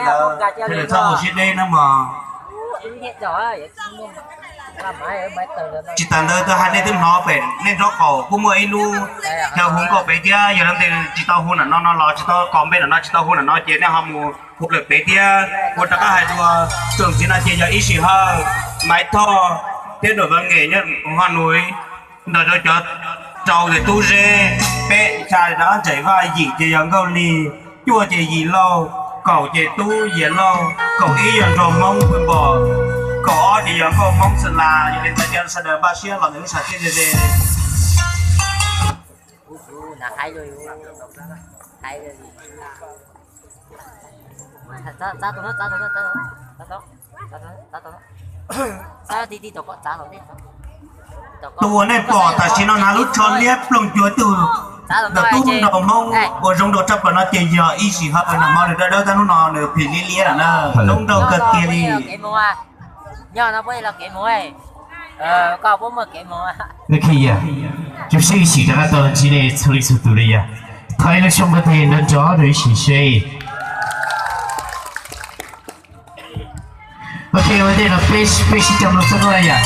Lawv, lawv txhob ua siab deb nawb mog. Tsis tas ntawd, hais nej twb hnov pem nej nraub qaum kuj muaj ib lub yog hu nkauj pem thiab, yog leej twg tsis tau hu nram no no los tsis tau, qhov npe nram no tsis tau hu nram no ces nej ho mus hu lawm pem thiab. Ua rov qab hais dua, tsoom txiv no ces yog Ib Sim Hawj, Maiv Thoj thiab Dam Vaj Nqes nyob Hauv Nuv, nrog rau cov rau ces Tub Zeb, peb xya rov qab ntsaim vaj, yim ces yog Nkauj Lis, cuaj ces Yim Lauj, kaum ces Tub Yias Lauj, kaum ib yog Nraug Hmoob Pw Npom, kaum ob ces yog Nkauj Hmoob Xwm Las. Yog li ntawd cov sawv daws npaj siab los ntawm lub sam thiaj ze ze. Tus uas nej pom tam sim no hnav lub tsho liab ploog cuag tug ntawm tub nraug Hmoob uas zoo nraug tshaj plaws no ces yog Ib Sim Hawj, nws hmo nws dawb dawb tab hnub no nws phim liab liab lawm na, zoo nraug kawg kiag li. Nyob no puab los kev mus, koj puab muaj kev mus. Ib sim rov qab tau ntsib nej txhua leej txhua tus li yom. Thov ib lub xyooj pab tig nrov nrov rau ib sim seb. Ok, ua ntej no peb, peb sib cog mloog txog no yom.